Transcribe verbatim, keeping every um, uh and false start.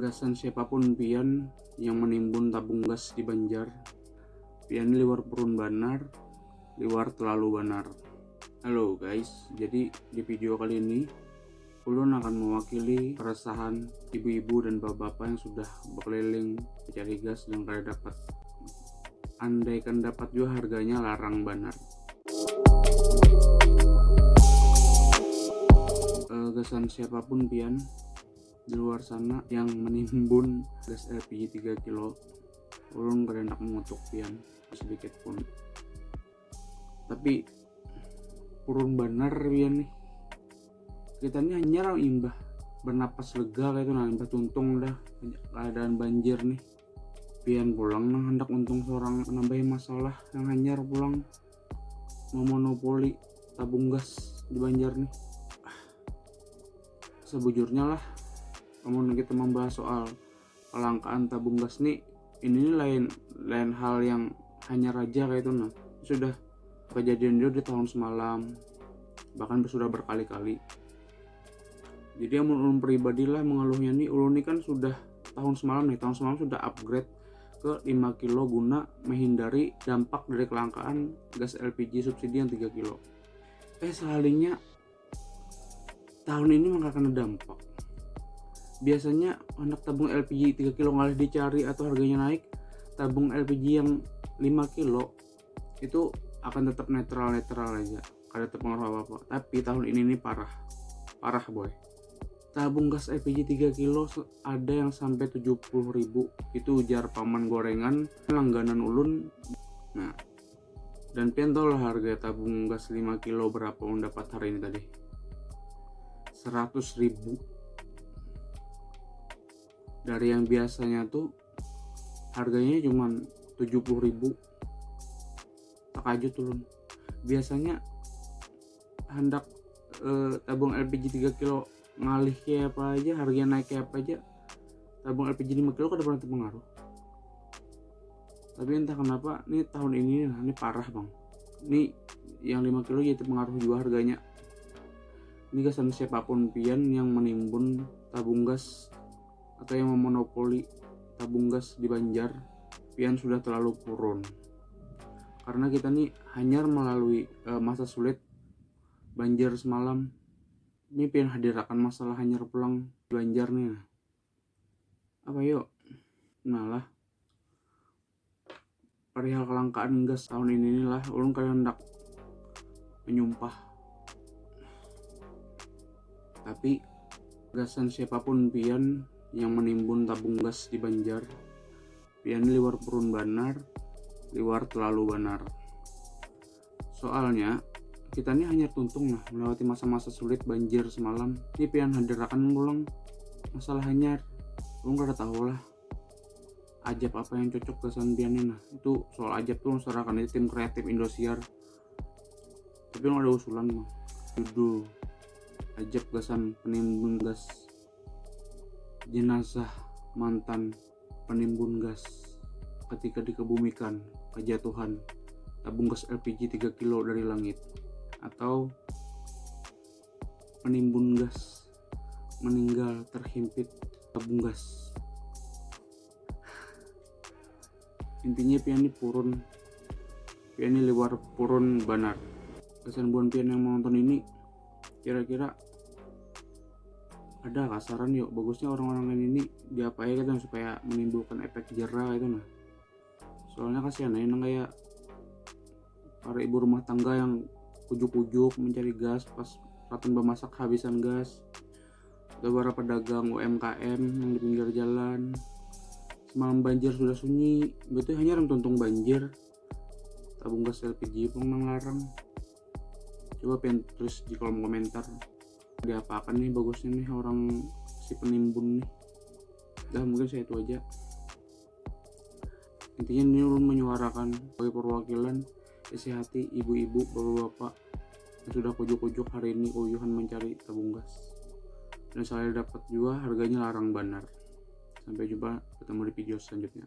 Gasan siapapun pian yang menimbun tabung gas di Banjar, pian liwar purun banar, liwar terlalu banar. Halo guys, jadi di video kali ini ulun akan mewakili keresahan ibu-ibu dan bapak-bapak yang sudah berkeliling mencari gas dan kada dapat. Andaikan dapat juga harganya larang banar. Eh, gasan siapapun pian di luar sana yang menimbun gas L P G tiga kilo, ulun kada hendak mengutuk pian sedikit pun. Tapi purun banar pian nih. Kita nih hanyar imbah bernapas lega kayak itu, nah, imbah tuntung dah keadaan banjir nih. Pian pulang nang hendak untung seorang menambahi masalah yang hanyar pulang memonopoli tabung gas di Banjar nih. Ah, sebujurnya lah, amun kita membahas soal kelangkaan tabung gas nih, ini nih lain lain hal yang hanyar aja kayak itu, nah. Sudah kejadian juga di tahun semalam, bahkan sudah berkali-kali. Jadi amun ulun pribadi lah mengeluhnya nih, ulun nih kan sudah tahun semalam nih, tahun semalam sudah upgrade ke lima kilo guna menghindari dampak dari kelangkaan gas L P G subsidi yang tiga kilo. Eh, salahnya tahun ini maka kena dampak. Biasanya anak tabung L P G tiga kilo ngalih dicari atau harganya naik, tabung L P G yang lima kilo itu akan tetap netral-netral aja, kada terpengaruh apa-apa. Tapi tahun ini nih parah, parah boy. Tabung gas L P G tiga kilo se- ada yang sampai tujuh puluh ribu, itu ujar paman gorengan langganan ulun. Nah, dan pian tahu lah harga tabung gas lima kilo berapa ulun dapat hari ini tadi? Seratus ribu. Dari yang biasanya tuh harganya cuman tujuh puluh ribu. Takajut ulun. Biasanya hendak eh, tabung L P G tiga kilo ngalih kayak apa aja, harganya naik kayak apa aja, tabung L P G lima kilo kada pernah terpengaruh. Tapi entah kenapa nih tahun ini, nah, ini parah bang. Ini yang lima kilo jadi terpengaruh juga harganya. Ini gasan siapapun pian yang menimbun tabung gas atau yang memonopoli tabung gas di Banjar, pian sudah terlalu purun. Karena kita nih hanyar melalui eh, masa sulit banjir semalam. Ini pian hadirakan masalah hanyar pulang di Banjar nih, nah. Apa yuk? Nah lah, perihal kelangkaan gas tahun ini nih lah, ulun kada hendak menyumpah. Tapi gasan siapapun pian yang menimbun tabung gas di Banjar, pian liwar purun banar, liwar terlalu banar. Soalnya kita nih hanyar tuntung nah melewati masa-masa sulit banjir semalam. Ini pian hadirakan pulang masalah hanyar. Ulun kada tahu lah ajab apa yang cocok gasan pian nih, nah. Itu soal ajab tuh serahkan aja tim kreatif Indosiar. Tapi ulun ada usulan mah. Judul ajab gasan penimbun gas, jenazah mantan penimbun gas ketika dikebumikan kejatuhan tabung gas L P G tiga kilo dari langit, atau penimbun gas meninggal terhimpit tabung gas. Intinya pian ni purun, pian ni liwar purun banar. Gasan buhan pian yang menonton ini, kira-kira ada kah saran yuk, bagusnya orang-orang ini diapai gitu supaya menimbulkan efek jera gitu nah. Soalnya kasihan aja nang kayak para ibu rumah tangga yang ujuk-ujuk mencari gas pas raton bemasak habisan gas, atau para pedagang U M K M yang di pinggir jalan. Semalam banjir sudah sunyi, betul hanya orang tuntung banjir, tabung gas L P G pun nang larang. Coba pian terus di kolom komentar, diapakan nih bagusnya nih orang si penimbun nih. Dah, mungkin saya itu aja. Intinya ini ulun menyuarakan sebagai perwakilan isi hati ibu-ibu, bapak-bapak yang sudah kujuk-kujuk hari ini keuyuhan mencari tabung gas. Dan saya dapat juga harganya larang banar. Sampai jumpa, ketemu di video selanjutnya.